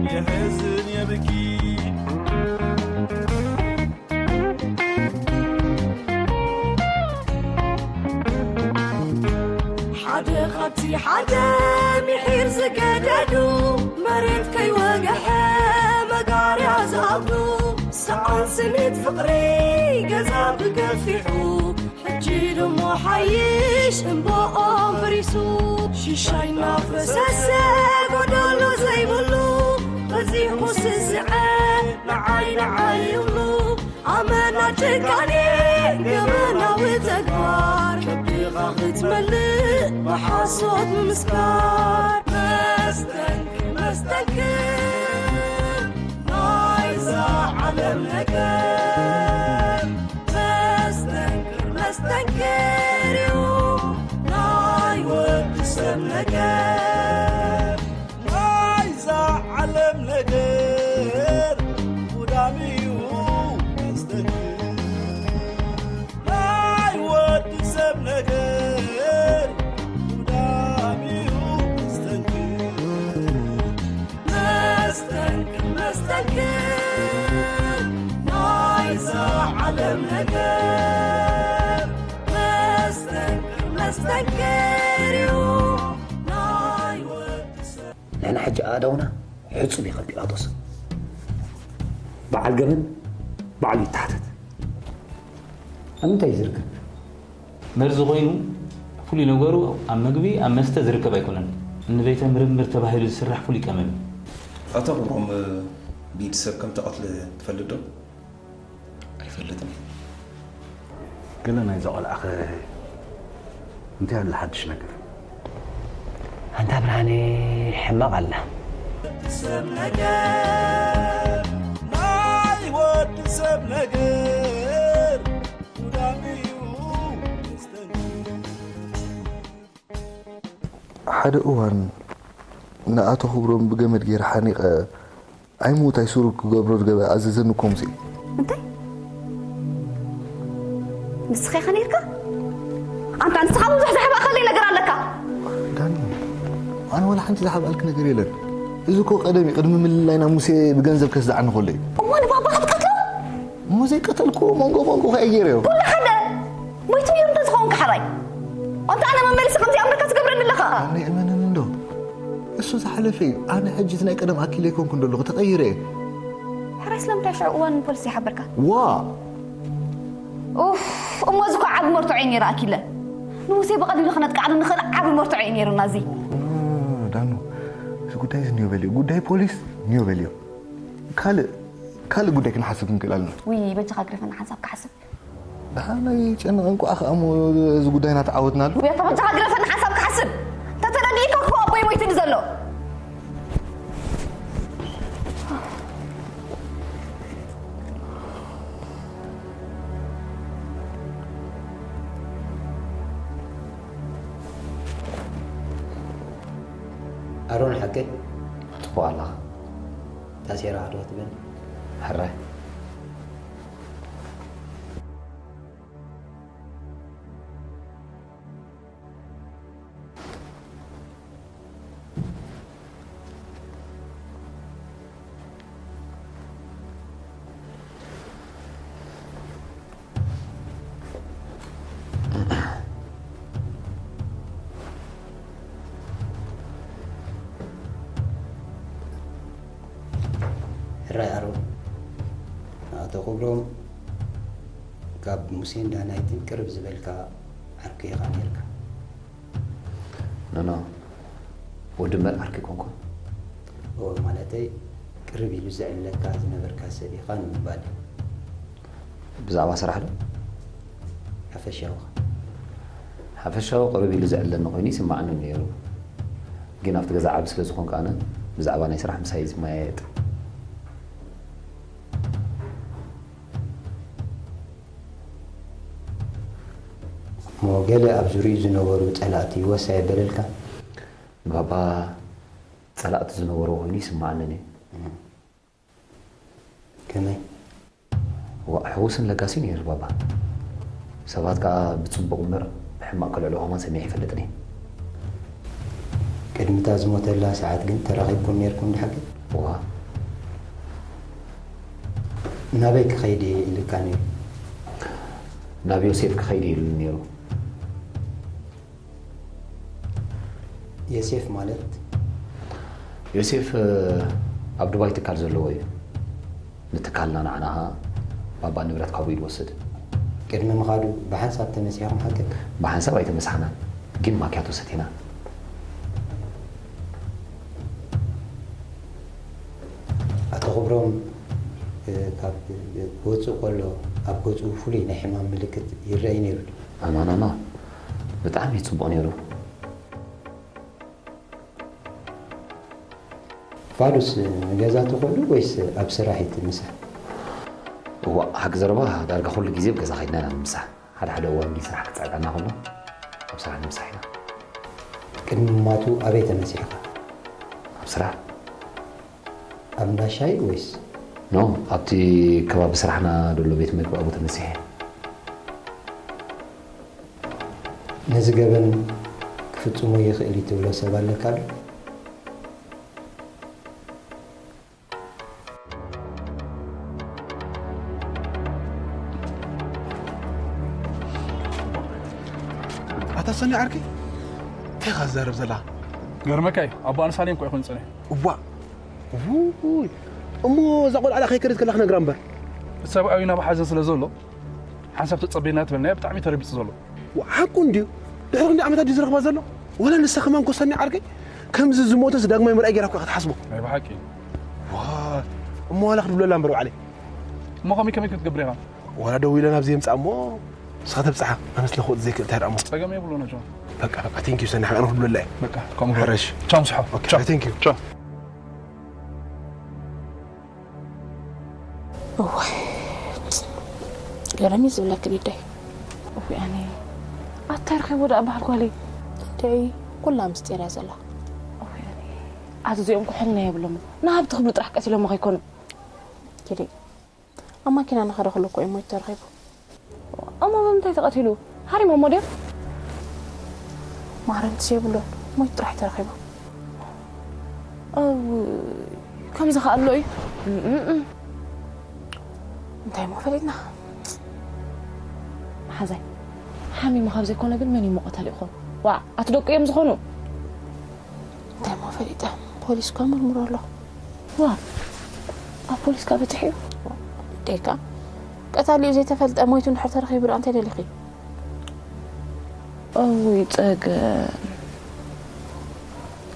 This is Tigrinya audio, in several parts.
የሕዝን የብኪ። ሓደ ካብቲ ሓደ ምሒር ዝገደዱ፣ መሬት ከይወግሐ መጋርያ ዝኣብዱ፣ ሰኣን ስኒት ፍቕሪ ገዛ ብገፊሑ፣ ሕጂ ድሞ ሓይሽ እምባኦም ፈሪሱ፣ ሽሻይ እናፈሰሰ ጎደሎ ዘይብሉ፣ በዚሑ ስስዐ ንዓይ ንዓይ ይብሉ። ኣመና ጭካኔ ገበናዊ ተግባር፣ ከብድኻ ክትመልእ ብሓሶት ምምስካር። መስተንክር መስተንክር ናይዛ ዓለም ነገር፣ መስተንክር መስተንክር እዩ ናይ ወዲ ሰብ ነገር። ናይዛ ዓለም ነገር ጉዳም እዩ መስተንክር። ናይ ወዲ ሰብ ነገር ጉዳም እዩ መስተንክር። መስተንክር መስተንክር ናይዛ ዓለም ነገር። መስተንክር መስተንክር እዩ ናይ ወዲ ሰብ። ንሕና ሕጂ ኣእዳውና ሕጹብ እዩ ከም ጲላጦስ። በዓል ገበን ባዕሉ ይተሓተት። ኣብ ምንታይ እዩ ዝርከብ? መርዚ ኮይኑ፣ ፍሉይ ነገሩ ኣብ መግቢ፣ ኣብ መስተ ዝርከብ ኣይኮነን። ንቤተ ምርምር ተባሂሉ ዝስራሕ ፍሉይ ቀመም እዩ። ኣቶ ክብሮም ብኢድ ሰብ ከም ተቐትለ ትፈልጥ ዶ? ኣይፈልጥን። ገለ ናይዛ ቆልዓ ኸ እንታይ ኣሎ ሓድሽ ነገር? ኣንታ ብርሃነ፣ ሕማቕ ኣላ። ሰብ ነገር፣ ናይ ወዲ ሰብ ነገር ጉዳም እዩ። ሓደ እዋን ንኣቶ ክብሮም ብገመድ ገይረ ሓኒቐ፣ ኣይሙት ኣይስሩር ክገብሮ ዝገበ ኣዘዘኒ እኮ ሙሴ። እንታይ? ንስኻ ኢኻ ነይርካ? ኣንታ ንስኻ ብዙሕ ዘሕበእካለይ ነገር ኣለካ። ዳኒ፣ ኣነ ዋላ ሓንቲ ዝሓብኣልክ ነገር የለን። እዚ እኮ ቀደም እዩ፣ ቅድሚ ምልላይና ሙሴ ብገንዘብ ከስድዓኒ ከሎ እዩ። እሞ ንባባ ክትቀትሎ? እሞ ዘይቀተልኩዎ መንጎ መንጎ ከኣ ገይረዮ። ኩሉ ሓደ ሞይቱ ነይሩ እንተዝኸውን ከሓራይ። ኣንታ ኣነ መመልሲ ከምዚ ኣምርካ ትገብረኒ ኣለኻ። ኣነ እመነኒ እንዶ። እሱ ዝሓለፈ እዩ። ኣነ ሕጂ እቲ ናይ ቀደም ኣኪለ ኣይኮንኩን ዘለኹ፣ ተቐይረ እየ። ሕራይ ስለምንታይ ሽዑ እዋን ንፖሊስ ዘይሓበርካ? ዋ! ኡፍ፣ እሞ እዚ እኮ ዓቢ መርትዖ እዩ ነይሩ ኣኪለ። ንሙሴ ብቐሊሉ ክነጥቅዓሉ ንኽእል ዓቢ መርትዖ እዩ ነይሩና እዚ። ዳኑ፣ እዚ ጉዳይ እዚ እንዮ በልዮ። ጉዳይ ፖሊስ እንዮ በልዮ። ካልእ፣ ካልእ ጉዳይ ክንሓስብ ክንክእል ኣለና። ውይ፣ በጃኻ ግደፈና ሓንሳብ ክሓስብ። ደሓን ኣይጨንቕ፣ እንቋዕ ኸኣ እሞ እዚ ጉዳይና ተዓወትናሉ። ውይ፣ ኣታ በጃኻ ግደፈና ሓንሳብ ክሓስብ። እንተተረዲእካ እኮ ኣቦይ ሞይቱ እዩ ዘሎ። ኣሮን ሓቀይ? ጽቡቕ ኣለኻ። ታሴራ ዓድዋ ትብል? ሕራይ። ሕራይ ኣሮን፣ ንኣቶ ክብሮም ካብ ሙሴን ዳናይትን ቅርብ ዝበልካ ዓርኩ ኢኻ ነይርካ። ኖኖ፣ ወዲ እምበር ዓርኪ ኣይኮንኩን። እወ፣ ማለተይ ቅርብ ኢሉ ዘዕልለካ ዝነበርካ ሰብ ኢኻ ንምባል እዩ። ብዛዕባ ስራሕ ዶ? ሓፈሻዊ። ሓፈሻዊ ቅርብ ኢሉ ዘዕልለኒ ኮይኑ ይስምዓኒ ነይሩ። ግን ኣብቲ ገዛ ዓቢ ስለ ዝኾንኩ ኣነ ብዛዕባ ናይ ስራሕ ምሳይ ዝመያየጥ። እሞ ገለ ኣብ ዙርይኡ ዝነበሩ ጸላእቲ ወስ ኣየበለልካን? ንባባ ጸላእቲ ዝነበርዎ ኮይኑ ይስምዓኒ ነይሩ። ከመይ? ዋእ፣ ሕዉስን ለጋስን እዩ ነይሩ ባባ። ሰባት ከኣ ብጽቡቕ እምበር ብሕማቕ ከልዕልዎ ከማን ሰሚዐ ኣይፈልጥን እየ። ቅድሚ እታ ዝሞተላ ሰዓት ግን ተራኺብኩም ነይርኩም ድሓቂ? እዋ፣ ናበይ ክኸይድ እየ ኢልካ ነይሩ? ናብ ዮሴፍ ክኸይድ እየ ኢሉኒ ነይሩ። ዮሴፍ ማለት? ዮሴፍ ኣብ ዱባይ ትካል ዘለዎ እዩ። ንትካልና ንዓና ኸኣ ባባ ንብረት ካብኡ እዩ ዝወስድ። ቅድሚ ምኻዱ ብሓንሳብ ተመሲሕኩም ሓቂ? ብሓንሳብ ኣይተመሳሕናን፣ ግን ማኪያቶ ሰቲና። ኣቶ ክብሮም ካብ ወፅእ ከሎ ኣብ ገፁ ፍሉይ ናይ ሕማም ምልክት ይረኣይ ነይሩ ድዩ? ኣማናማ ብጣዕሚ እዩ ፅቡቕ ነይሩ። ፋዱስ ንገዛ ትኸዱ ወይስ ኣብ ስራሕ እዩ ትምሳሕ? እዋ፣ ሓቂ ዘረባ ዳርጋ ኩሉ ግዜ ኣብ ገዛ ከይድና ኢና ንምሳሕ። ሓደ ሓደ እዋን ግን ስራሕ ክጸዕቀና ከሎ ኣብ ስራሕ ንምሳሕ ኢና። ቅድሚ ምማቱ ኣበይ ተመሲሕካ? ኣብ ስራሕ። ኣብ እንዳ ሻሂ ወይስ? ኖ፣ ኣብቲ ከባቢ ስራሕና ዘሎ ቤት መግቢ ኣብኡ ተመሲሐ። ነዚ ገበን ክፍጽሞ ይኽእል እዩ ትብሎ ሰብ ኣለካ ዶ? ኣታ ሰኒ ዓርከይ እንታይ ኢኻ ትዛረብ ዘለኻ? ገርመካ እዩ ኣቦ ኣንሳሌም እኮ ይኹን ጽነ። እዋ ውይ እሞ እዛ ቆልዓ ላ ከይከደት ከላ ክነግራ እምበር። እቲ ሰብኣዊ ናብ ሓዘን ስለ ዘሎ ሓንሳብ ተጸበየና ትበልናዮ ብጣዕሚ ተረቢጹ ዘሎ። ሓቁ እንድዩ። ድሕሪ ክንደይ ዓመታት ድዩ ዝረኽባ ዘሎ? ወላ ንሳ ከማን ኮ ሰኒ ዓርከይ ከምዚ ዝሞተስ ዳግማይ ምርኣይ ጌራ እኮ ኢኻ ትሓስቦ። ናይ ብሓቂ። ዋይ እሞ ዋላ ክትብለላ እምበር ባዕለይ። እሞ ከመይ ከመይ ክትገብር ኢኻ? ዋላ ደዊለ ናብዚ የምጽኣ እሞ ንስኻ ተብጽሓ ኣነስ ለኽወጥ ዘይክእል እንታይ ደኣ እሞ። ጸገም የብሉን ኣጆ። በቃ በቃ ቴንኪዩ ሰኒ ሓቂ ኣነ ክትብለላ እየ። በቃ ከምኡ ግበር። ሕረሽ። ቻው ምስሖ። ኦኬ ቻው። ቴንኪዩ። ቻው። እዋይ ገረሚ ዝብለኪ ሊደይ። እዋይ ኣነ ኣታ ርኺቡ ደኣ በሃል ጓለይ። እንድዒ ኩላ ምስጢር እያ ዘላ። እዋይ ኣነ ኣቲ እዚኦም እኮ ሕልና የብሎምን ንሃብቲ ክብሉ ጥራሕ ቀቲሎሞ ከይኮኑ። ኪዲ ኣብ ማኪና እናኸደ ከሎ እኮ እዩ ሞይቱ ተረኺቡ። እሞ ብምንታይ ተቐቲሉ? ሃሪሞሞ ድዮም? ማረምቲ ዘይብሉን ሞይቱ ጥራሕ ተረኺቡ። ከምዚ ከ ኣሎ እዩ? እንታይ እሞ ፈሊጥና? መሓዛይ ሓሚሙ ካብ ዘይኮነ ግን መን እዩ እሞ ቀታሊ ይኾን? ዋእ ኣቲ ደቁ እዮም ዝኾኑ። እንታይ እሞ ፈሊጠ ፖሊስ እኳ መርምሮ ኣሎ። ዋእ ኣብ ፖሊስ ከ በፂሑ እዩ? ደይካ ቀታሊኡ ዘይተፈልጠ ሞይቱ እንድሕር ተረኺቡ ደኣ እንታይ ደሊኺ? እውይ ፀገም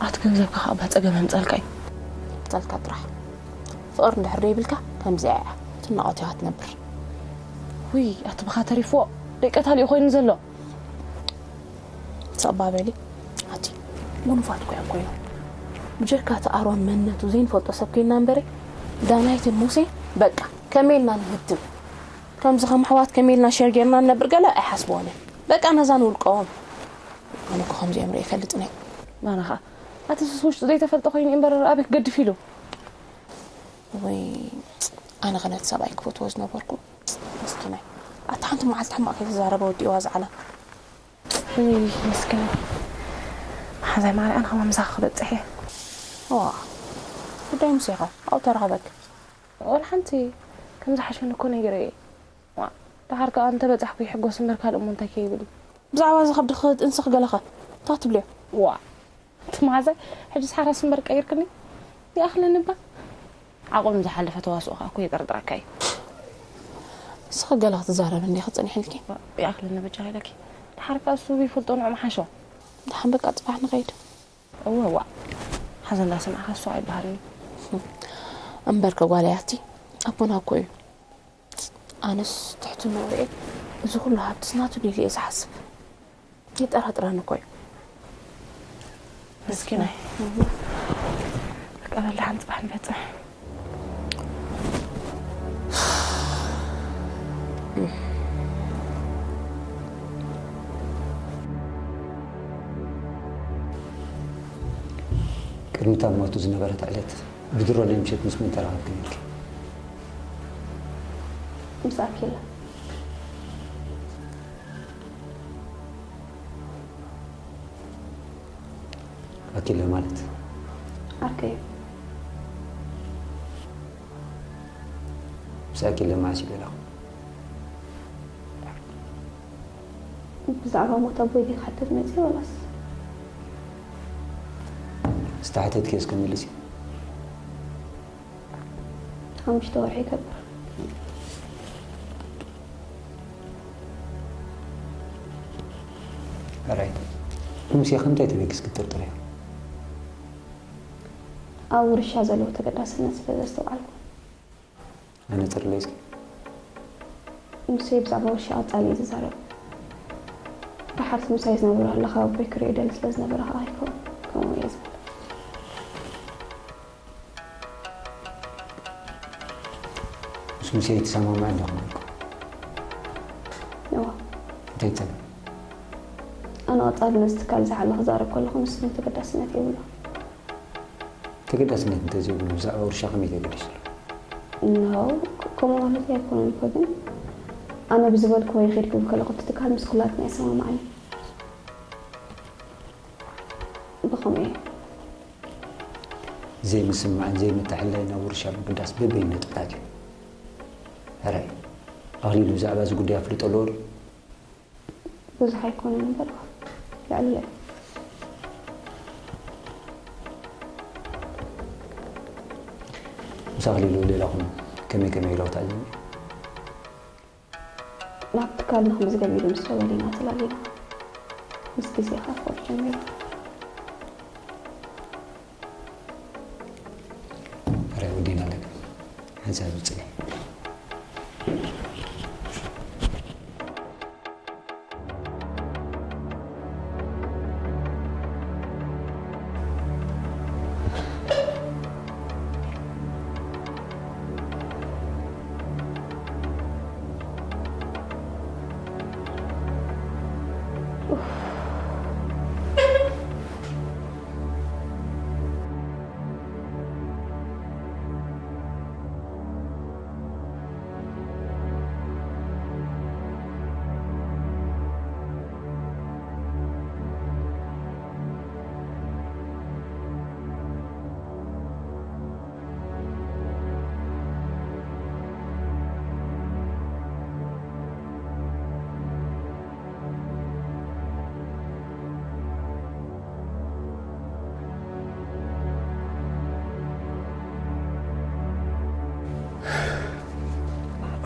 ኣቲ ገንዘብካ ከዓ እባ ፀገም ኣምፀልካ እዩ። ይምፀልካ ጥራሕ ፍቕሪ እንድሕር ደይብልካ ከምዚኣ እያ ትናቐት ኢኻ ትነብር። ውይ ኣቲ ብኻ ተሪፍዎ ደይ ቀታሊኡ ኮይኑ ዘሎ። ሰባ በሊ ኣቲ ጉኑፋት እኮ እዮም ኮይኖም ብጀካ እቲ ኣሮን መንነቱ ዘይንፈልጦ ሰብ ኮይንና እምበሪ ዳናይትን ሙሴን በቃ ከመይ ኢልና ንህትም ከምዚ ከም ኣሕዋት ከመይ ኢልና ሸር ጌርና ንነብር ገለ ኣይሓስብዎን እዮም በቃ ነዛ ንውልቀኦም ኣነ እኮ ከምዚኦም ርኢ ይፈልጥን እየ ባና ኸዓ ኣቲ ሱስ ውሽጡ ዘይተፈልጠ ኮይኑ እዩ እምበር ኣበይ ክገድፍ ኢሉ ወይ ኣነ ከ ነቲ ሰብኣይ ክፈትዎ ዝነበርኩ ምስኪናይ ኣቲ ሓንቲ መዓልቲ ሕማቕ ከይተዛረበ ወዲእዋ ዝዓላ ውይ ምስኪን መሓዛይ ማርያ ኣነ ከማን ምሳኺ ክበፅሕ እየ ዋ ጉዳይ ሙሴ ኸ ኣብኡ ተረኸበክ ወላ ሓንቲ ከም ዝሓሸኒ እኮ ነጊረዮ እየ ዋ ደሓር ከዓ እንተበፃሕኩ ይሕጎስ እምበር ካልእ እሞ እንታይ ከይብል እዩ ብዛዕባ እዚ ከብዲ ክትጥንስኽ ገለኸ እንታይ ትብልዮ ዋ እቲ መሓዛይ ሕጅስ ሓራስ እምበር ቀይርክኒ ይኣኽለኒ እባ ዓቐኑ ዝሓለፈ ተዋስኦ ከዓ እኮ የጠርጥረካ እዩ ንስኺ ገለ ክትዛረቢ እንዲኺ ፅንሕ ኢልኪ ይኣኽለኒ በጃኺ ኢለኪ ደሓር ከዓ እሱ ይፈልጦ ንዑ ምሓሾ ደሓን በቃ ፅባሕ ንኸይድ እወ ዋእ ሓዘን እንዳሰማዕካ እሱ ኣይበሃልን እዩ እምበር ከጓለያቲ ኣቦና እኮ እዩ ኣነስ ትሕትንኡ ርኤ እዚ ኩሉ ሃብትስ ናቱ ድዩ ኢለ እየ ዝሓስብ የጠራጥረኒ እኮ እዩ ምስኪናይ ቀበል ደሓን ፅባሕ ንበፅሕ ቅድሚ እታ ሞቱ ዝነበረት ዕለት ብድሮ ናይ ምሸት ምስ መን ተራኸብኪ ነይርኪ? ምስ ኣኪላ። ኣኪለ ማለት ዓርከይ እዩ። ሳኪ ለማሲ በላ። ብዛዕባ ሞት ኣቦይ ዲኻ ክትሓተት መፂእ ወላስ? ዝተሓተትኪ እስከ መልሲ። ሓሙሽተ ወርሒ ይገብር። ሕራይ። ሙሴ ከምታይ ተበጊስ ክትጥርጥር እያ? ኣብ ውርሻ ዘለዎ ተገዳስነት ስለ ዘስተውዓልኩ። ኣነፅርለይ እስኪ። ሙሴ ብዛዕባ ውርሻ ቀጻሊ እዩ ዝዛረብ። ደሓር ምስ ምሳይ ዝነበረ ኣለኻ ኣቦይ ክሪኦ ይደሊ ስለ ዝነበረ ከዓ ይኸውን ከምኡ እየ ዝብል። ምስ ሙሴ ይተሰማማዕ ኣለኹ ማለት እዩ። እዋ እንታይ ትብል? ኣነ ቀጻሊ ነዚ ትካል ዝሓለ ክዛረብ ከለኹ ንሱ ግን ተገዳስነት የብሉ። ተገዳስነት እንተዘይብሉ ብዛዕባ ውርሻ ከመይ ተገዲሱ ኣሎ? ኖ ከምኡ ማለት ኣይኮነን እኮ ግን ኣነ ብዝበልኩ ወይ ኺድ ክብል ከለኹ እቲ ትካል ምስ ኩላትና ይሰማማዕኒ። ብኸምኡ እየ። ዘይምስምማዕን ዘይምትሕልላይን ኣብ ውርሻ ምግዳስ በበይኑ ነጥብታት እዩ። ሕራይ ኣኽሊሉ ብዛዕባ እዚ ጉዳይ ኣፍልጦ ኣለዎ ድዩ? ብዙሕ ኣይኮነን እምበር ልዕሊ ምስ ኣኽሊሉ ሌላኹም ከመይ ከመይ ኢለኹ ተኣዚሙ? ናብ ትካል ንክምዝገብ ኢሉ ምስ ደወለ ኢና ተላሊና። ምስ ግዜ ከዓ ክኸዱ ጀሚሩ። ሕራይ ወዲና ኣለና ሓንሳብ ዝፅንሕ።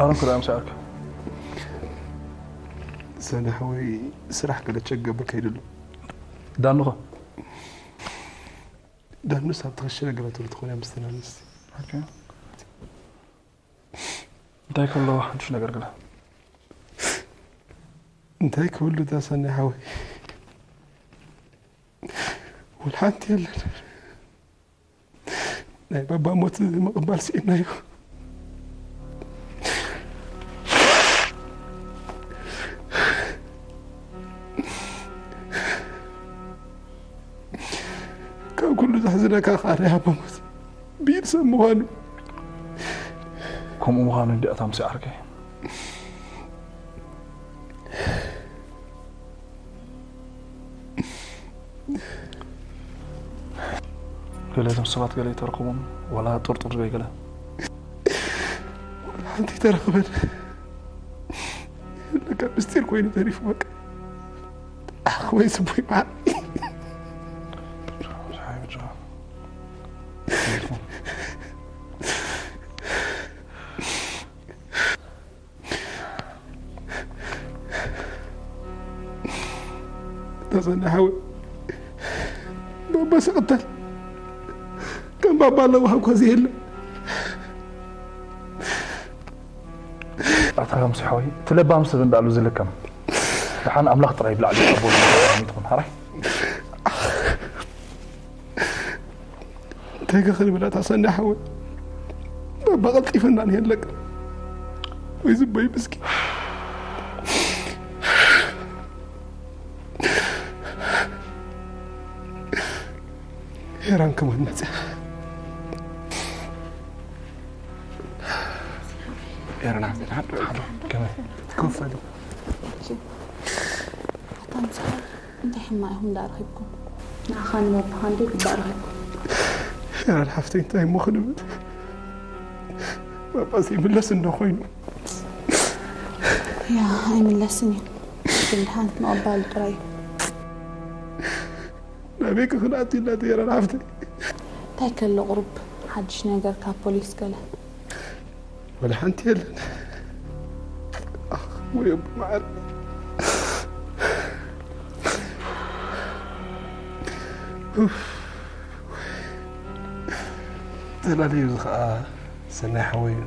ኣሮን ክልኣ ምሳይ ዓርኪ ሰነ ሓወይ ስራሕ ገለ ቸክ ገብር ከይድሉ ዳንኸ ዳኑስ ኣብ ትኸሽ ነገራት ትኾነ ምስተናንስ ኦኬ እንታይ ከሎ ሓንሽ ነገር ግለ እንታይ ክብሉ እታ ሰነ ሓወይ ወላ ሓንቲ የለን ናይ ባባ ሞት ምቕባል ስኢናዮ ካብ ኩሉ ዘሕዝነካ ከዓ ናይ ኣባ ሞት ብኢድ ሰብ ምዃኑ ከምኡ ምዃኑ እንዲኣታ ምስ ዓርከይ ገለ እቶም ሰባት ገለ ይተረኽቦም ዋላ ጥርጡር ዝበይ ገለ ሓንቲ ተረኽበን ለካ ምስጢር ኮይኑ ተሪፉ በቃ ኣኽ ወይ ስቡይ በዓል ተሰኒ ሓወይ ባባ ስቕተል ከም ባባ ኣለዎ ሃብኳ ዘየለ ኣታ ከምሲ ሓወይ እቲ ለባም ሰብ እንዳሉ ዝልከም ደሓን ኣምላኽ ጥራይ ብላዕሊ ኣቦ ትኹን ሃራይ እንታይ ከ ክንብል ኣታ ሰኒ ሓወይ ባባ ቀልጢፈና ንሄለቅ ወይ ዝበይ ምስኪ ሄራን ከማን መፅያ ኤረና ከመይ ክፈል ኣታ ምሳኻ እንታይ ሕማቕ ኢኹም ደኣ ረኺብኩም? ንዓኻ ንባባኻ እንዶ ይግባእ ረኺብኩም። ሄራን ሓፍተይ እንታይ እሞ ክንብል ጳጳስ ይምለስ እንዶ ኮይኑ። ያ ኣይምለስን እዩ። ግን ድሓን ምቕባል ጥራይ እዩ። ናበይ ክኽንኣት ኢላ ተየረን ሓፍተይ። እንታይ ከሎ ቁሩብ ሓድሽ ነገር ካብ ፖሊስ ገለ። ወላ ሓንቲ የለን። ኣኽ፣ ወይ ኣቦ መዓር። ተላለዩ እዚ ኸዓ ሰናይ ሓወይ እዩ።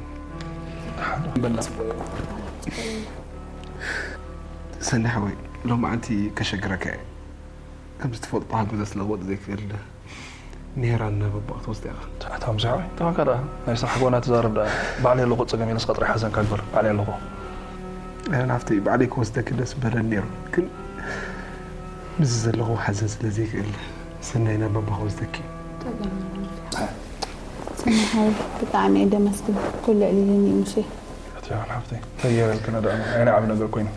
በላ። ሰናይ ሓወይ፣ ሎማዓንቲ ከሸግረካ እየ። ከምዚ ትፈልጦ ሓገዘ ስለወጥ ዘይክእል ኔራ ናብ ኣቦኣ ክትወስድ ኢኻ። ኣታ ምሳይ፣ ተባካ ደኣ ናይ ስራሕ ጎና ትዛረብ ደኣ። ባዕለይ ኣለኹ ጸገም ኢለስ ቀጥሪ ሓዘንካ ግበር። ባዕለይ ኣለኹ። ኣነ ናብቲ ባዕለይ ክወስደኪ ደስ በለን ኔሩ። ግን ምስዚ ዘለኹ ሓዘን ስለ ዘይክእል ሰናይ ናብ ኣቦኣ ክወስደኪ። ሰናይ ሓወይ፣ ብጣዕሚ እየ ደመስግን። ኩሉ ዕሊልኒ እዩ ሙሴ። ኣቲ ዮሃን ሓፍተይ፣ እንታይ ገይረልክና ደኣ? ናይ ዓቢ ነገር ኮይኑ።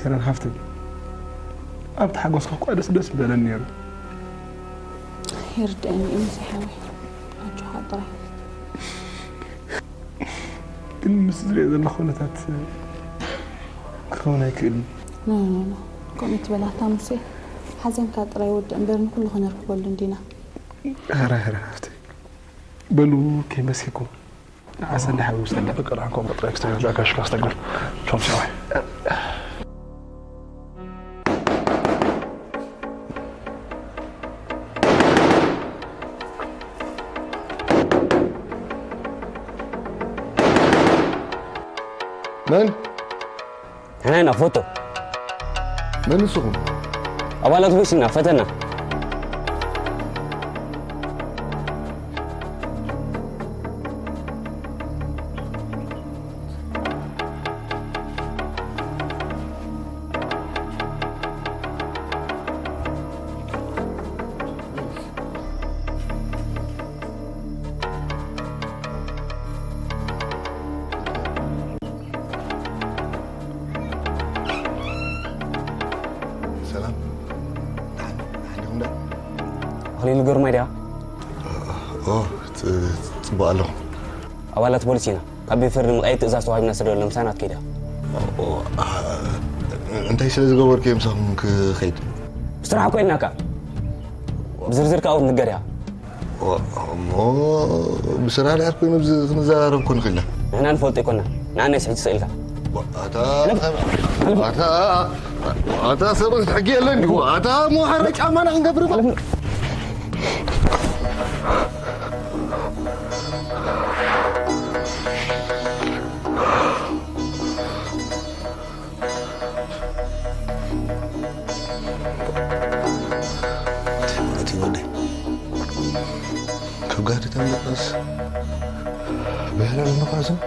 ሄለን ሓፍተይ፣ ኣብ ተሓጎስካ እኳ ደስ ደስ ምበለን ነይሩ። ይርድእኒ እዩ ሙሴ ሓወይ፣ ኣጆኻ ጥራይ። ግን ምስ ዝሪኦ ዘለኹ ኩነታት ክኸውን ኣይክእልን። ኖ ኖ ኖ፣ ከምኡ ትበል ኣታ ሙሴ። ሓዘንካ ጥራይ ወድእ እምበር ንኩሉ ክነርክበሉ እንዲና። ኧረ ሄለን ሓፍተይ፣ በሉ ከይመስልኩም። ንዓሰ እንዳ ሓዊ ውሰዳ። በቃ ደሓን ኮን በጥራይ ክስተይ ጃካሽ ካስተግር ቾም ሲዋይ መን ንሕና ኢና ፎቶ መን ንስኹም ኣባላት ፖሊስ ኢና ፈተና ሰላም ደሓን ደሓን ዲኹም ዳ ኣኽሊሉ ግርማይ ድያ ኦ ጽቡቕ ኣለኹም ኣባላት ፖሊስ ኢና ካብ ቤት ፍርዲ ምቕያድ ትእዛዝ ተዋሂብና ስለ ዘሎ ምሳና ክትከይድ እያ እንታይ ስለ ዝገበርኩ እዮም ምሳኹም ክኸይድ ብስራሕ እኮ ኢልናካ ብዝርዝር ከዓ ክትንገር እያ እሞ ብስራሕ ድሕር ኮይኑ ኣብዚ ክንዘራረብ ኮን ክኢልና ንሕና ንፈልጦ ኣይኮና ንኣነስ ሕጂ ስኢልካ ኣታ ኣታ ኣታ ሰብእት ሕጊ የለን ድዩ ኣታ ሞሓረ ጫማና ክንገብር እቲ ወደይ ካብ ጋዲ ተምለስ ብህላል ንፋስን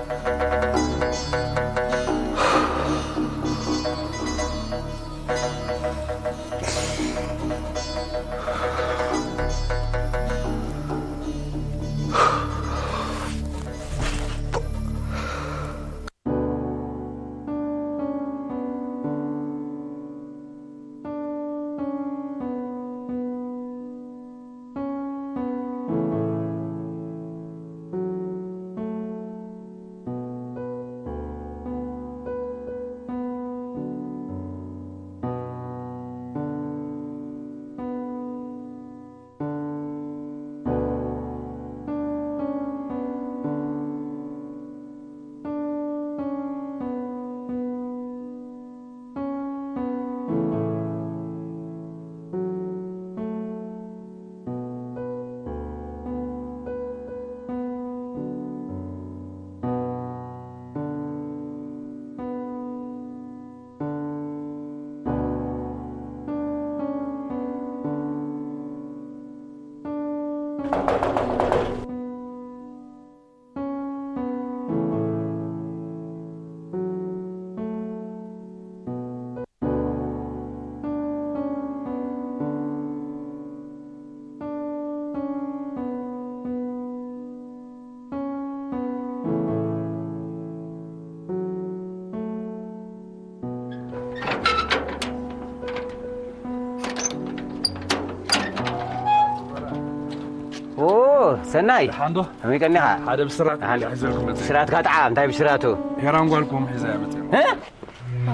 ሰናይ፣ ደሓን ዶ? ከመይ ቀኒኻ? ሓደ ብስራት ደሓን። ሒዘልኩም መጽእ። ብስራትካ ጥዓ፣ እንታይ ብስራቱ? ሄራን ጓልኩም ሒዘ እያ መጽእ። እ?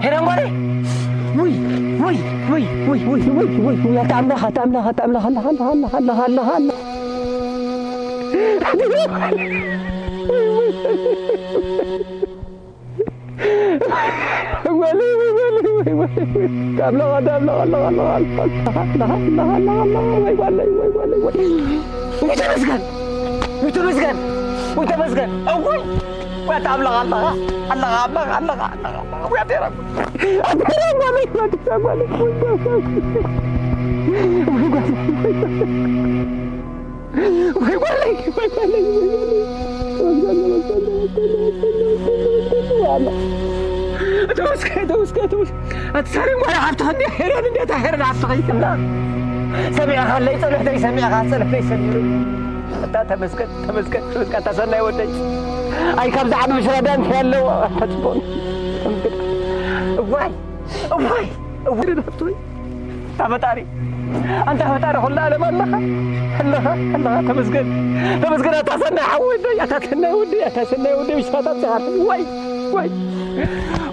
ሄራን ጓለይ? ውይ፣ ውይ፣ ውይ፣ ውይ፣ ውይ፣ ውይ፣ ውይ፣ ውይ፣ ኣታ ኣምላኽ፣ ኣታ ኣምላኽ፣ ኣታ ኣምላኽ፣ ኣላኻ፣ ኣላኻ፣ ኣላኻ፣ ኣላኻ፣ ኣላኻ፣ ኣላኻ። ወይ ጓለይ፣ ወይ ጓለይ፣ ወይ ጓለይ፣ ወይ። ኣምላኽ፣ ኣምላኽ፣ ኣምላኽ፣ ኣምላኽ፣ ኣምላኽ፣ ኣምላኽ፣ ኣምላኽ፣ ኣምላኽ፣ ኣምላኽ፣ ወይ ጓለይ፣ ወይ ጓለይ፣ ወይ። ወይ ተመስገን፣ ወይ ተመስገን፣ ወይ ተመስገን። እውይ፣ ወይ ኣምላኽ፣ ኣምላኽ፣ ኣምላኽ፣ ኣምላኽ፣ ኣምላኽ፣ ኣምላኽ፣ ወይ ኣዴራ፣ ኣዴራ ጓለይ፣ ኣዴራ ጓለይ፣ ወይ ጓለይ፣ ወይ ጓለይ። ወይ ጓለይ፣ ወይ ጓለይ፣ ወይ ጓለይ። ተመስገን፣ ተመስገን፣ ተመስገን። ኣቲ ሳሌም ጓል ሃብትኻ እንዲያ ሄሮን እንዲያ እታ ሄሮን ሃብትኻ ይትና። ሰሚዕኻለይ፣ ጸሎተይ ሰሚዕኻ፣ ጸሎተይ ሰሚዑ። ኣታ ተመስገን፣ ተመስገን፣ ተመስገን፣ ኣታ ሰናይ ወደይ። ኣይ፣ ካብዚ ዓቢ ብሽራ ዳን ያለው ኣታ ጽቡቕ። ተመስገን። እዋይ፣ እዋይ፣ እዋይ፣ ሃብቶይ። ኣንታ ፈጣሪ፣ ኣንታ ፈጣሪ ኩሉ ዓለም ኣለኻ፣ ኣለኻ፣ ኣለኻ፣ ተመስገን፣ ተመስገን። ኣታ ሰናይ ሓወይ ወደይ፣ ኣታ ሰናይ ወደይ፣ ኣታ ሰናይ ወደይ፣ ብስራት ኣብጽሓለይ። ወይ፣ ወይ፣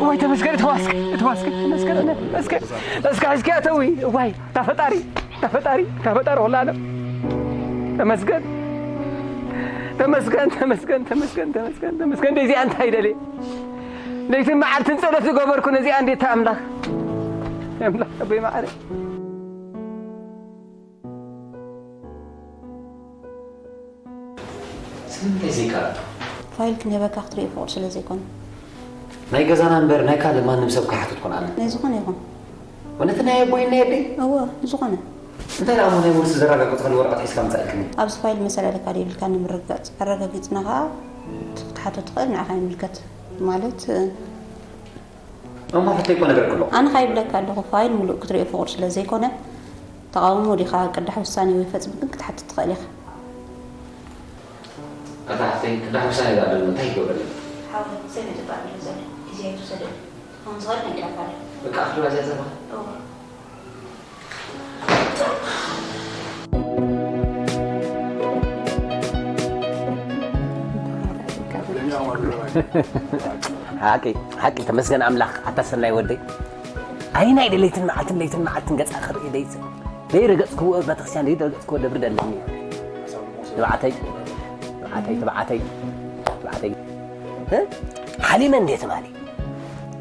ወይ፣ ተመስገን፣ ተዋስከ፣ ተዋስከ፣ ተመስገን፣ ተመስገን፣ ተመስገን፣ ሒዝኪ ኣተዊ። ወይ፣ ኣታ ፈጣሪ፣ ኣታ ፈጣሪ፣ ኣታ ፈጣሪ ኩሉ ዓለም። ተመስገን፣ ተመስገን፣ ተመስገን፣ ተመስገን፣ ተመስገን፣ ተመስገን። እንደዚኣ እንታይ ደልየ? ለይትን መዓልትን ጸሎት ዝገበርኩ ነዚኣ እንዴት ኣምላኽ፣ ኣምላኽ ኣቦይ መዓረ። ስለምንታይ ዘይከኣል? ፋይል ክንህበካ ክትርእዮ ፍቑድ ስለ ዘይኮነ። ናይ ገዛና እምበር ናይ ካልእ ማንም ሰብ ክሓትት ኮን ኣነ። ናይ ዝኾነ ይኹን። ወነቲ ናይ ኣቦይ ናይ ኣደይ? እወ፣ ዝኾነ። እንታይ ደኣ እሞ ናይ ውርሲ ዘረጋግጽ ወረቐት ሒዝካ ምጻእልክኒ? ኣብዚ ፋይል መሰል ኣለካ ዶ የብልካ ንምርግጋጽ። ኣረጋጊጽና ከኣ ክትሓቶ ትኽእል፣ ንዓኻ ይምልከት። ማለት፣ እሞ ሕቶ እኮ ነገር ከሎ። ኣነ ኸኣ ይብለካ ኣለኹ፣ ፋይል ምሉእ ክትርእዮ ፍቑድ ስለ ዘይኮነ፣ ተቓውሞ ዲኻ ቅዳሕ ውሳኔ ወይ ፈጽሚ ግን ክትሓትት ትኽእል ኢኻ። ኣታ ሓፍተይ፣ ቅዳሕ ውሳኔ ደኣ ኣለኒ፣ እንታይ ይገብረለይ? ሓወይ፣ ሰሚዕ ጽባሕ እዩ ዘሎ፣ ግዜ ኣይትውሰደሉ። ክኸውን ዝኽእል ነጊረካ ኣለኹ። በቃ፣ ኣኽልባ እዚኣ ዘለኻ? እወ። ሓቂ፣ ሓቂ፣ ተመስገን ኣምላኽ፣ ኣታ ሰናይ ወደይ። ኣይናይ ለይትን መዓልትን፣ ለይትን መዓልትን ገጻ ክርኢ ደይጽ-፣ ደይረገጽክዎ ቤተክርስትያን፣ ደይረገጽክዎ ደብሪ ደለኒ። ትብዓተይ፣ ትብዓተይ፣ ትብዓተይ፣ ትብዓተይ። እ? ሓሊመ እንዴ ትማሊ?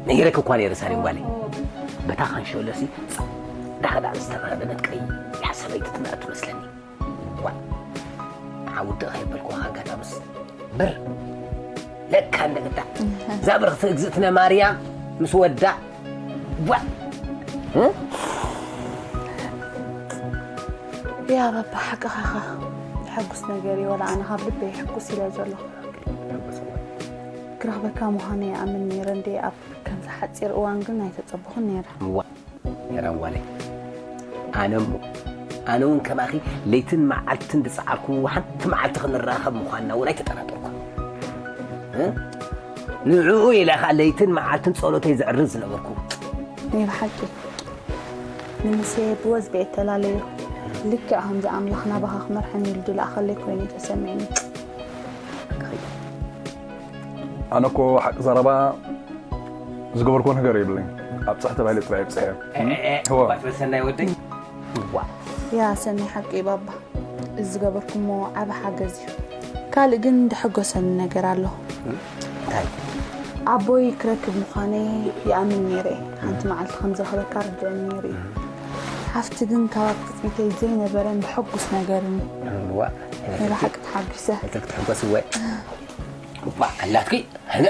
ነጊረኪ እኳ ነይረ ሳሌም ጓለይ። በታ ካንሸሎሲ ጻዕዳ ክዳን ዝተኸደነት ቀያሕ ሰበይቲ ትመ-፣ ትመስለኒ። ዋ፣ ንዓ ውድእ ከየበልኩኻ ኣጋጣምስ ብር ለካ እንደግዳ። እዛ ብርኽቲ እግዝእትነ ማርያም ምስ ወዳ ዋ፣ እ? ያ ባባ፣ ሓቅኻ ኢኻ። ዘሐጉስ ነገር እዩ፣ ወላ ኣነ ካብ ልበይ ሕጉስ ኢለ ዘለኹ። ክረኽበካ ምዃነይ ይኣምን ነይረ እንዴ፣ ኣብ ከምዚ ሓጺር እዋን ግን ኣይተጸበኹን ነይረ። እዋ፣ ሄራን ጓለይ፣ ኣነ እሞ፣ ኣነ እውን ከማኺ ለይትን መዓልትን ዝጸዓርኩ ሓንቲ መዓልቲ ክንራኸብ ምዃንና እውን ኣይተጠራጠርኩን። እ? ንዕኡ ኢለ ኸኣ ለይትን መዓልትን ጸሎተይ ዘዕርግ ዝነበርኩ። ናይ ብሓቂ፣ ንሙሴ ብወዝቢ እተላለዮ፣ ልክዕ ከምዚ ኣምላኽ ናባኻ ክመርሐኒ ኢሉ ዝለኣኸለይ ኮይኑ እዩ ተሰሚዕኒ። ኣነ እኮ ሓቂ ዘረባ ዝገበርኩዎ ነገር የብለይን። ኣብጽሕ ተባሂለ ጥራይ ኣብጽሐ። እ፣ እ፣ እ፣ እወ። ባትሪ ሰናይ ወደይ። ዋ። ያ ሰናይ ሓቂ እዩ ባባ። እዚ ዝገበርኩሞ ዓቢ ሓገዝ እዩ። ካልእ ግን ዘሐጎሰኒ ነገር ኣሎ። እንታይ? ኣቦይ ክረክብ ምዃነይ ይኣምን ነይረ። ሓንቲ መዓልቲ ከም ዝረኽበካ ርድአኒ ነይሩ እዩ። ሓፍቲ ግን ካብ ኣብ ትጽቢተይ ዘይነበረን ዘሐጉስ ነገርን እዩ። ዋ። ናይ ብሓቂ ተሓጒሰ። እንታይ ክትሕጎስ እወ። ዋ፣ ኣላትኪ? ሃለ።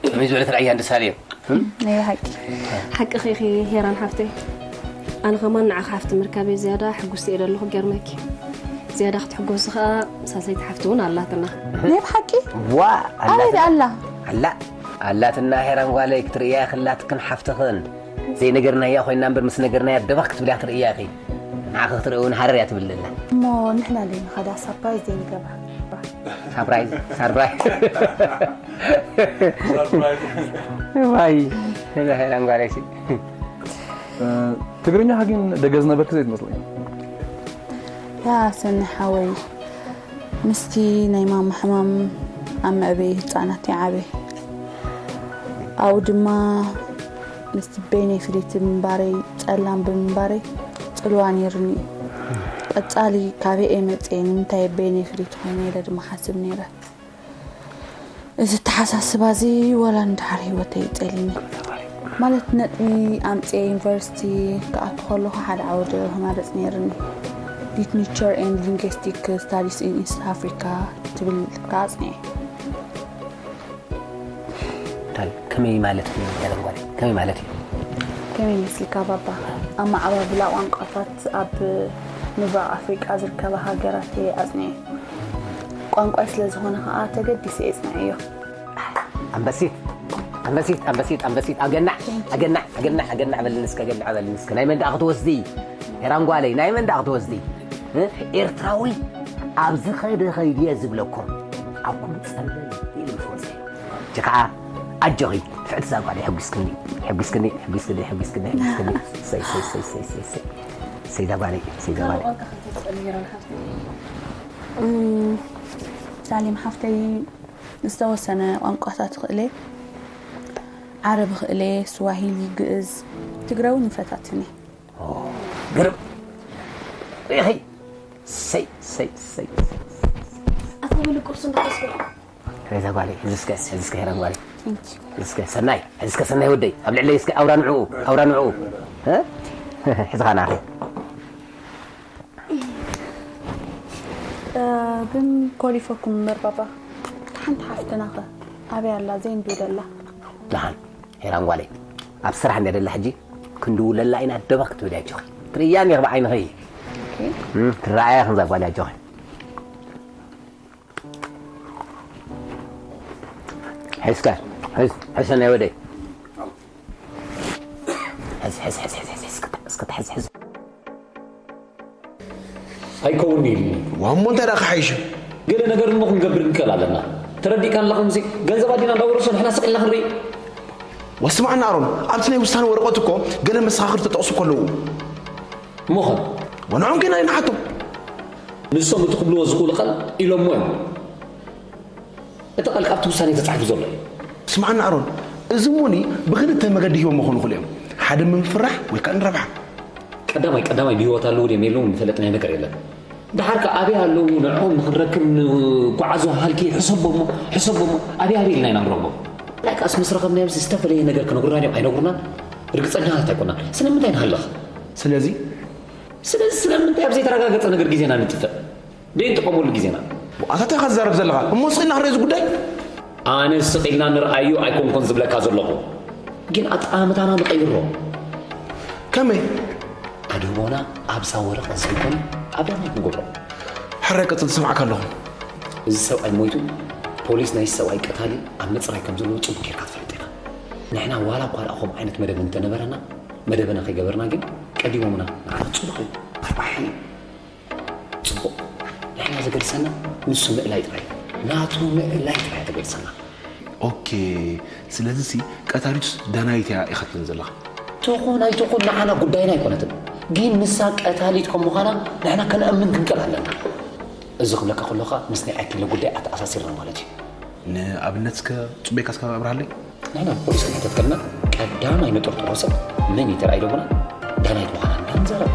ከመይ ዝበለት ርኣያ እንድሳልዮ? ናይ ብሓቂ። ሓቅኺ ኢኺ ሄራን ሓፍተይ። ኣነ ኸማን ንዓኺ ሓፍቲ ምርካበይ ዝያዳ ሕጉስቲ እየ ዘለኹ፣ ገርመኪ። ዝያዳ ክትሕጎሲ ኸኣ ሳልሰይቲ ሓፍቲ እውን ኣላትና። ናይ ብሓቂ? ዋ፣ ኣበይ ኣላትና። ኣላ? ኣላ፣ ኣላትና ሄራን ጓለይ፣ ክትርእያ ክላትክን ሓፍትኽን። ዘይነገርናያ ኮይና እምበር ምስ ነገርናያ ደበኽ ክትብልያ ክትርእያ ኢኺ። ንዓኺ ክትርኢ እውን ሃረር እያ ትብል ዘላ። እሞ ንሕና ለይንኸዳ ሳፕራይዝ ዘይንገብራ? ሳፕራይዝ፣ ሳፕራይዝ። ሳፕራይዝ። ዋይ፣ እዛ ሄራን ጓለይሲ። እ፣ ትግርኛኻ ግን ደገ ዝነበርኪ ዘይትመስለኒ። ያ ሰኒ ሓወይ፣ ምስቲ ናይ ማማ ሕማም ኣብ መዕበዪ ህጻናት ይዓበ። ኣብኡ ድማ ምስቲ ቤኔፍሪት ብምንባረይ፣ ጸላም ብምንባረይ ጽልዋ ነይሩኒ። ቀጻሊ ካበይ እየ መጽየ፣ ንምንታይ ቤኔፍሪት ኮይነ ኢለ ድማ ሓስብ ነይረ። እዚ ኣተሓሳስባ እዚ ዋላ ንድሓር ህይወተይ እዩ ጸሊኒ። ማለት ነጥቢ ኣምጽየ ዩኒቨርሲቲ ክኣቱ ከለኹ ሓደ ዓወደ ክመርጽ ነይርኒ። Literature and Linguistic Studies in East Africa ትብል ክኣጽንየ። እንታይ ከመይ ማለት እዩ? ገለ ጓል ከመይ ማለት እዩ? ከመይ መስልካ ባባ? ኣመዓባብላ ቋንቋታት ኣብ ምብራቕ ኣፍሪቃ ዝርከባ ሃገራት እየ ኣጽንየ። ቋንቋይ ስለ ዝኾነ ከኣ ተገዲሰ እየ ጽንዐዮ። ኣንበሲት ኣንበሲት ኣንበሲት ኣንበሲት ኣገናዕ ኣገናዕ ኣገናዕ ኣገናዕ በልኒ እስከ፣ ኣገናዕ በልኒ እስከ። ናይ መን ደኣ ክትወስዲ? ሄራን ጓለይ፣ ናይ መን ደኣ ክትወስዲ? እ? ኤርትራዊ ኣብ ዝኸደ ኸይድየ ዝብለኩም፣ ኣብ ኩሉ ጸለል ኢሉ ምስ ወጸ። ጀ ከዓ ኣጆኺ፣ ፍዕቲ እዛ ጓለይ፣ ሕጒስክኒ፣ ሕጒስክኒ፣ ሕጒስክኒ፣ ሕጒስክኒ፣ ሕጒስክኒ። ሰይ፣ ሰይ፣ ሰይ፣ ሰይ፣ ሰይ፣ ሰይ። ሰይ እዛ ጓለይ፣ ሰይ እዛ ጓለይ። እም፣ ሳሌም ሓፍተይ ዝተወሰነ ቋንቋታት እኽእለ፣ ዓረብ እኽእለ፣ ስዋሂሊ፣ ግእዝ፣ ትግረ እውን ይፈታትኒ። ግርም ሪኢኺ። ሰይ ሰይ ሰይ። ኣታ በሊ ቁርሲ እንዳተስበ ሬዛ ጓለይ፣ ሕዚ እስከ፣ ሕዚ እስከ ሄራን ጓለይ። ሕዚ እስከ ሰናይ፣ ሕዚ እስከ ሰናይ ወደይ፣ ኣብ ልዕለይ እስከ ኣውራ ንዕኡ፣ ኣውራ ንዕኡ። እ? ሕዚ ኸናኺ። እ፣ ግን ኮሊፈኩም እምበር ባባ፣ እታ ሓንቲ ሓፍትናኸ ኣበይ ኣላ? ዘይንዱ ደላ? ደሓን ሄራን ጓለይ፣ ኣብ ስራሕ እንድያ ደላ ሕጂ፣ ክንድውለላ ኢና፣ ደበኽ ክትብል ኣጆኺ። ትርእያ እኒኺ ብዓይንኺ። እም፣ ትረኣያ ከምዛ ጓል ኣጆኺ። ሕዝከ፣ ሕዝ፣ ሕዝ ሰናይ ወደይ። ሕዝ፣ ሕዝ፣ ሕዝ፣ ሕዝ፣ ሕዝ፣ እስከ፣ እስከ ትሕዝ፣ ሕዝ። ኣይከውን ኢሉ። ዋሞ እንታይ ደኣ ክሓይሽ? ገለ ነገር እሞ ክንገብር ንክእል ኣለና። ተረዲእካ ኣለኻ ሙሴ? ገንዘብ ኣዲና እንዳወረሶ ንሕና ስቕ ኢልና ክንርኢ። ወስማዕና ኣሮን፣ ኣብቲ ናይ ውሳነ ወረቐት እኮ ገለ መሰኻኽር ተጠቕሱ ከለዉ። እሞ ኸ? ወንዖም ከይና ኢና ሓቶም። ንሶም እቲ ክብልዎ ዝኽእሉ ቃል ኢሎሞ እዮም። እቲ ቃል ካብቲ ውሳኔ ተጻሒፉ ዘሎ እዩ። ስምዓኒ ኣሮን፣ እዚ እሞኒ ብኽልተ መገዲ ሂቦሞ ክኾኑ ይኽእሉ እዮም። ሓደ ንምፍራሕ ወይ ከዓ ንረብሓ። ቀዳማይ ቀዳማይ ብህይወት ኣለዉ ድዮም የለውን ንፈልጥ ናይ ነገር የለን። ደሓር ከ ኣበይ ኣለዉ ንዕኦም ንኽንረክብ ንጓዓዞ ሃልኪ ሕሰቦሞ ሕሰቦሞ ኣበይ ኣበይ ኢልና ኢና ንረኽቦም። እንታይ ከኣስ ምስ ረኸብናዮምስ ዝተፈለየ ነገር ክነግሩና ድዮም ኣይነግሩናን ርግጸኛታት ኣይኮናን። ስለምንታይ ንሃልኽ? ስለዚ ስለዚ ስለምንታይ ኣብ ዘይተረጋገጸ ነገር ግዜና ንጥፍእ? ደይንጥቀመሉ ግዜና። ኣታ እንታይ ኢኻ ትዛረብ ዘለኻ? እሞ ስቕ ኢልና ክንሪኦ እዚ ጉዳይ? ኣነ ስቕ ኢልና ንርኣዮ ኣይኮንኩን ዝብለካ ዘለኹ። ግን ኣጠማምታና ንቐይሮ። ከመይ? ኣድህቦና ኣብዛ ወረቐት ዘይኮነ ኣብ ዳናይት ንገብሮ። ሕራይ ቀጽል ዝሰምዓካ ኣለኹ። እዚ ሰብኣይ ሞይቱ ፖሊስ ናይ ሰብኣይ ቀታሊ ኣብ ምጽራይ ከም ዘለዉ ጽቡቕ ጌርካ ትፈልጥ ኢኻ። ንሕና ዋላ እኳ ደኣ ከምኡ ዓይነት መደብ እንተነበረና መደብና ከይገበርና ግን ቀዲሞምና ንዓና ጽቡቕ እዩ። ኣርባሕን እዩ። ጽቡቕ። ንሕና ዘገድሰና ንሱ ምእላይ ጥራይ እዩ። ናቱ ምእላይ ጥራይ እያ ተገድሰና። ኦኬ፣ ስለዚ ሲ ቀታሊቱስ ዳናይት እያ ኢኻ ትብለኒ ዘለኻ? ትኹን ኣይትኹን ንዓና ጉዳይና ኣይኮነትን። ግን ንሳ ቀታሊት ከም ምዃና ንሕና ከነእምን ክንክእል ኣለና። እዚ ክብለካ ከለኻ ምስ ናይ ኣኪለ ጉዳይ ኣተኣሳሲርና ማለት እዩ። ንኣብነት እስከ ጽቡይ ኢልካ እስከ ኣብርሃለይ። ንሕና ፖሊስ ክንሕተት ከለና ቀዳማይ ንጥርጥሮ ሰብ መን እዩ ተራእዩ ደቦና ዳናይት ምዃና እንዳንዛረብ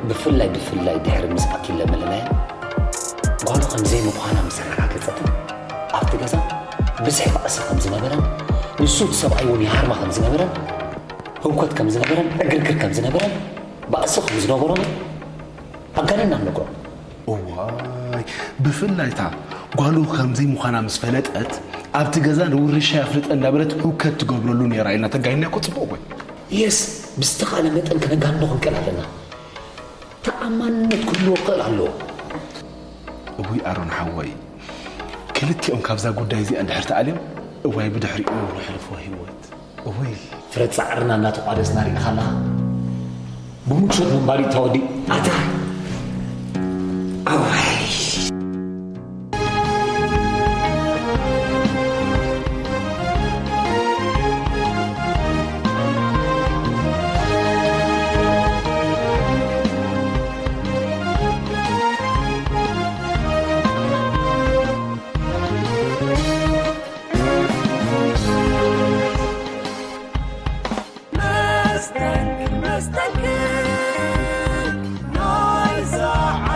ብፍላይ ብፍላይ ድሕሪ ምስ ኣኪለ ምልላያ ጓሉ ከም ዘይምዃና ምስ ኣረጋገጸትን ኣብቲ ገዛ ብዝሒ ባእሲ ከም ዝነበረን ንሱ እቲ ሰብኣይ እውን ይሃርማ ከም ዝነበረን ህውከት ከም ዝነበረን ዕግርግር ከም ዝነበረን ባእሲ ከም ዝነበሮን ኣጋኒና ንነግሮ። እዋይ ብፍላይ እታ ጓሉ ከምዚ ምዃና ምስ ፈለጠት ኣብቲ ገዛ ንውርሻ የፍልጠ እንዳበለት ህውከት ትገብረሉ ነይራ ኢልና ተጋሂና እኮ ጽቡቕ እኮ እዩ። የስ ብዝተኻእለ መጠን ክነጋንኖ ክንክእል ኣለና። ተኣማንነት ክህልዎ ክኽእል ኣለዎ። እውይ ኣሮን ሓወይ ክልቲኦም ካብዛ ጉዳይ እዚኣ እንድሕር ተኣልዮም እዋይ ብድሕሪኡ ንሕልፎ ህይወት። እውይ። ፍረ ጻዕርና እናተቋደስና ርኢኻ ኣለኻ። ብምቾት ምንባር እዩ ተወዲ ኣታ ኣዋይ።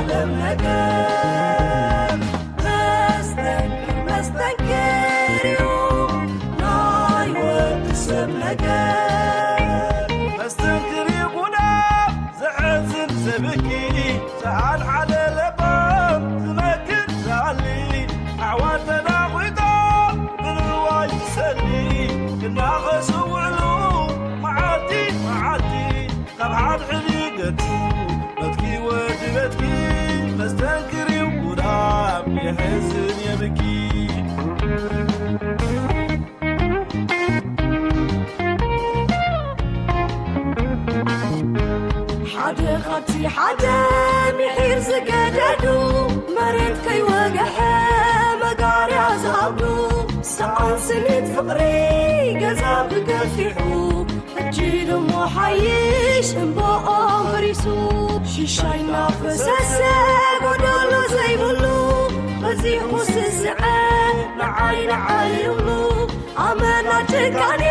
ሰብ ነገር መስተንክር መስተንክር እዩ ናይ ወዲ ሰብ ነገር። መስተንክር እዩ ጉዳም ዘሕዝን ዘብኪ፣ ዝሓልሓለ ለባም ዝመክር ዝኣሊ፣ ኣሕዋት ተናቒጦም ብንዋይ ዝሰሊ፣ ክናኸሱ ውዕሉ መዓልቲ መዓልቲ፣ ካብ ሓድሕድ ይገድፉ በትኪ ወዲ በትኪ፣ መስተንክር እዩ ጉዳም የሕዝን የብኪ። ሓደ ካብቲ ሓደ ምሒር ዝገደዱ፣ መሬት ከይወግሐ መጋርያ ዝኣብዱ፣ ሰኣን ስኒት ፍቕሪ ገዛ ብገፊሑ፣ ሕጂ ድሞ ሓይሽ እምባኦም ፈሪሱ፣ ሽሻይ እናፈሰሰ ጎደሎ ዘይብሉ፣ በዚኹ ስስዐ ንዓይ ንዓይ ይብሉ። ኣመና ጭካኔ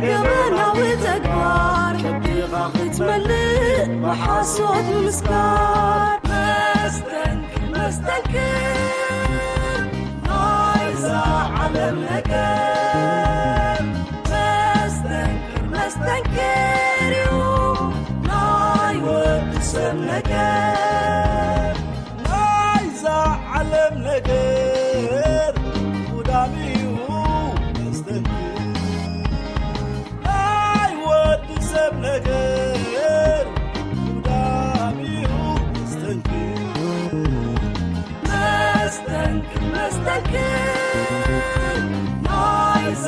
ገበናዊ ተግባር፣ ከብድኻ ክትመልእ ብሓሶት ምስካር። መስተንክር መስተንክር ናይዛ ዓለም ነገር፣ መስተንክር መስተንክር እዩ ናይ ወዲ ሰብ ነገር። ናይዛ ዓለም ነገር ጉዳም እዩ መስተንክር፣ ናይ ወዲ ሰብ ነገር ጉዳም እዩ መስተንክር። መስተንክር መስተንክር ናይዛ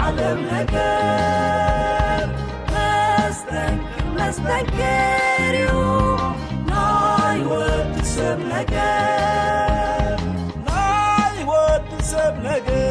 ዓለም ነገር፣ መስተንክር መስተንክር እዩ ናይ ወዲ ሰብ ነገር። ናይ ወዲ ሰብ ነገር